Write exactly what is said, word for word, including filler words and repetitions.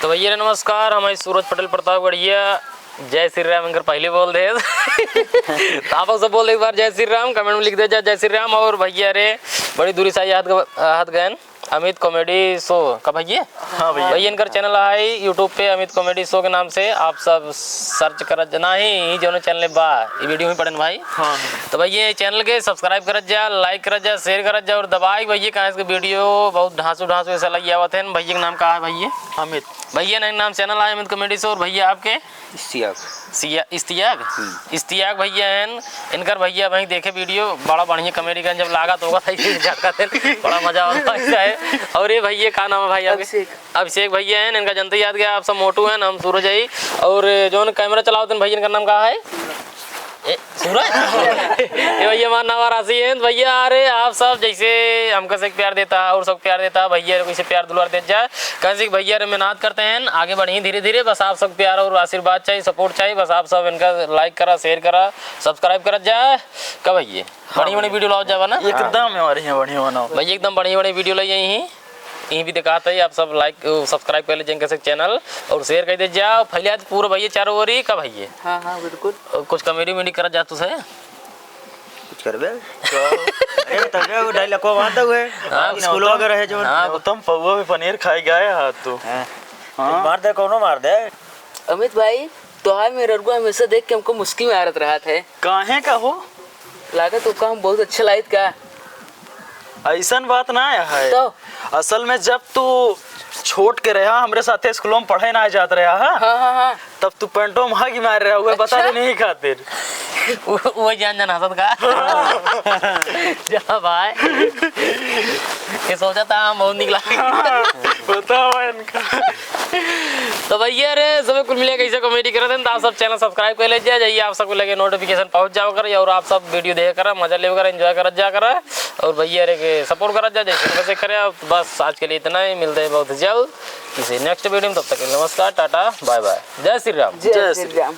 तो भैया रे नमस्कार, हम हैं सूरज पटेल प्रतापगढ़िया। जय श्री राम इनकर पहले बोल दे। तो आप सब बोल दे एक बार जय श्री राम, comment में लिख दे जा जय श्री राम। और भैया रे बड़ी दूरी से आई हाथ ग-, हाथ गयन अमित comedy show का भैया। हाँ भैया। भैया इनकर channel है YouTube पे अमित comedy show के नाम से, आप सब search कर ज-, नहीं, ई जौन channel बा, ई video में पड़न भाई। हाँ। तो भैया ये channel के subscribe करत जा, like करत जा, share करत जा और दबाई भैया, काहे से video बहुत ढांसू ढांसू ऐसा लगी आवत है। भैया के नाम का है भैया? अमित। भैया नहीं, नाम channel है अमित comedy show। और भैया आपके? इश्तियाक। सिया-, इश्तियाक? हम्म। इश्तियाक भैया हैं, इनकर भैया भाई देखे video, बड़ा बढ़िया comedy का जब लागत होगा था, ये झटका थे, बड़ा मजा आता है। और ये भैया का नाम है भाई आपके? अभिषेक। अभिषेक भैया हैं, इनका जनते याद गया, आप सब मोटू हैं, हम सूरज है। और जौन camera चलावत हैं भैया, इनका नाम का है? ए, सूरज? ये भैया हमारा नाम राशि है। तो भैया, अरे आप सब जैसे हमका से प्यार देता है और सब प्यार देता है, भैया को इसे प्यार दुलार देत जा। कैसे कि भैया रे मेहनत करते हैं, आगे बढ़ी धीरे धीरे, बस आप सब प्यार और आशीर्वाद चाहिए, support चाहिए, बस आप सब इनका like करा, share करा, subscribe करा जा। का भैया? हाँ बढ़िया बढ़िया भैया। Video लाओ जावा ना। एकदम है, बढ़िया बढ़िया बनाओ। भैया एकदम बढ़िया बढ़िया video लाई आई हैं। यहीं भी दिखाते हैं, आप सब like, subscribe कर लीजिए इनके channel और share कर दीजिए। फैला दे पूरा भैया चारों ओर ही का भैया। हाँ, हाँ, बिल्कुल। और कुछ comedy वमेडी करा जा तुझे। कुछ करबे? अरे, तबे वो dialogue बात हुए। हाँ, स्कूल वगैरह है जो। हाँ। गौतम पौवा में पनीर खाए गए हाथ तो। हाँ। हाँ। मार दे, कौनो मार दे। अमित भाई, तोहार मेहररुआ हमेशा देख के हमको मुस्की मारत रहत है। काहे का हो? लागत ओका हम बहुत अच्छा लागित का? ऐसन बात ना है। तो? असल में जब तू छोट के रहा, हमरे साथे स्कूलों में पढ़े ना जात रहा, हाँ? हाँ, हाँ, हाँ। तब तू पैंटो में हग मार रहा हुआ, बता अच्छा? दे नहीं खातिर। वो, वो जान जान हंसत का? जा भाई। ये सोचा था हम बहुत निकला। बताओ इनका। तो भैया रे, सब कुल मिला के ऐसे comedy करत हैं, तो आप सब channel subscribe कर लीजिए, जाइए आप सबको लगे notification पहुंच जाओ करे, और आप सब video देख कर मजा ले कर enjoy करत जा कर, और भैया रे के support करत जा जैसे वैसे करे। बस आज के लिए इतना ही, मिलते हैं बहुत जल्द किसी next video में, तब तक के लिए नमस्कार, टाटा, bye bye, जय श्री राम। जय जय श्री श्री राम।